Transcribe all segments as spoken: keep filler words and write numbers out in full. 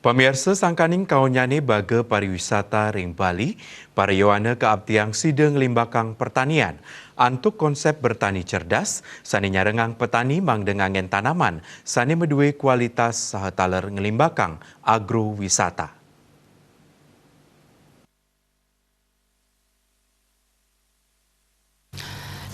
Pamiarsa, sangkaning kaonnyane baga pariwisata ring Bali, para yowana kaaptiang sida nglimbakang pertanian. Antuk konsep bertani cerdas, sane nyarengang petani mangda nganggen tanaman sane madue kualitas saha taler nglimbakang agrowisata.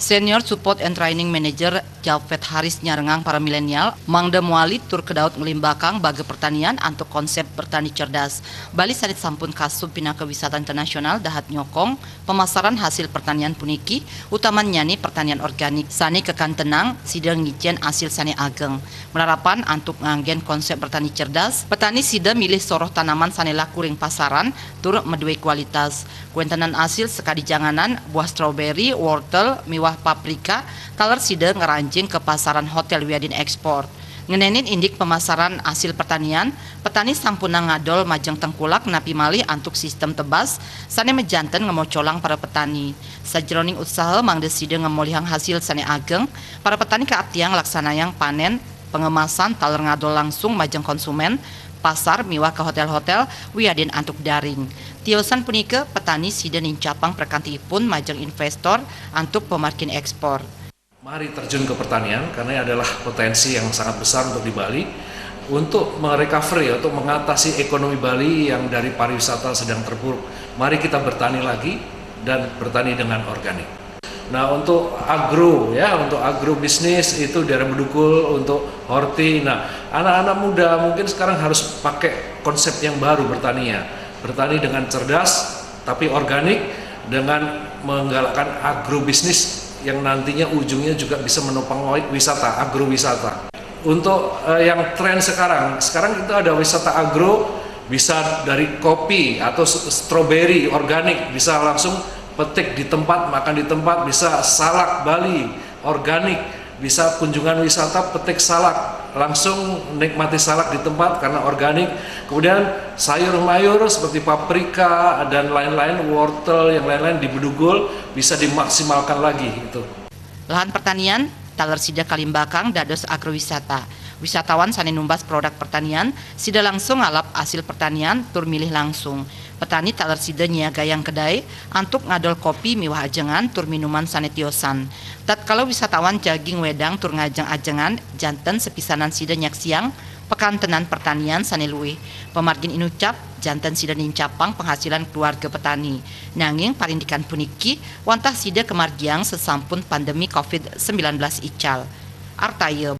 Senior Support and Training Manager Japhet Haris nyarengang para milenial mangda mawali tur kedaut nglimbakang baga pertanian antuk konsep bertani cerdas. Bali sane sampun kasub pinaka wisata internasional dahat nyokong pemasaran hasil pertanian puniki, utamannyane pertanian organik sane kakantenang sida ngicen asil sane ageng. Malarapan antuk nganggen konsep bertani cerdas, petani sida milih soroh tanaman sane laku ring pasaran tur madue kualitas. Kuentenan asil sakadi janganan, buah stroberi, wortel, miwah paprika, taler sida ngranjing ka pasaran hotel wiadin ekspor. Ngenenin indik pemasaran asil pertanian, petani sampunang ngadol majeng tengkulak napi malih antuk sistem tebas sane majanten ngamocolang para petani. Sajeroning usaha mangda sida ngamolihang hasil sane ageng, para petani kaaptiang nglaksanayang panen, pangemasan taler ngadol langsung majeng konsumen, pasar miwah ka hotel-hotel wiadin antuk daring. Tiosan punika, petani sida nincapang prekantiipun majeng investor antuk pamargin ekspor. Mari terjun ke pertanian karena ini adalah potensi yang sangat besar untuk di Bali untuk merecovery, untuk mengatasi ekonomi Bali yang dari pariwisata sedang terpuruk. Mari kita bertani lagi dan bertani dengan organik. Nah, untuk agro, ya, untuk agrobisnis itu daerah Bedugul, untuk horti. Nah, anak-anak muda mungkin sekarang harus pakai konsep yang baru bertaninya. Bertani dengan cerdas, tapi organik, dengan menggalakkan agrobisnis yang nantinya ujungnya juga bisa menopang wi-, wisata, agrowisata. Untuk, eh, yang tren sekarang, sekarang itu ada wisata agro, bisa dari kopi atau s-, stroberi organik, bisa langsung petik di tempat, makan di tempat, bisa salak Bali organik, bisa kunjungan wisata petik salak, langsung nikmati salak di tempat karena organik. Kemudian sayur mayur seperti paprika dan lain-lain, wortel, yang lain-lain di Bedugul bisa dimaksimalkan lagi itu. Lahan pertanian taler sida kalimbakang dados agrowisata. Wisatawan sane numbas produk pertanian sida langsung ngalap asil pertanian tur milih langsung. Petani taler sida nyiagayang kedai antuk ngadol kopi miwah ajengan tur minuman sane tiosan. Tatkala wisatawan jagi ngwedang tur ngajeng ajengan, janten sapisanan sida nyaksiang pakantenan pertanian sane luih. Pamargin inucap, janten sida nincapang penghasilan keluarga petani. Nanging parindikan puniki wantah sida kamargiang sasampun pandemi covid sembilan belas ical. Artaya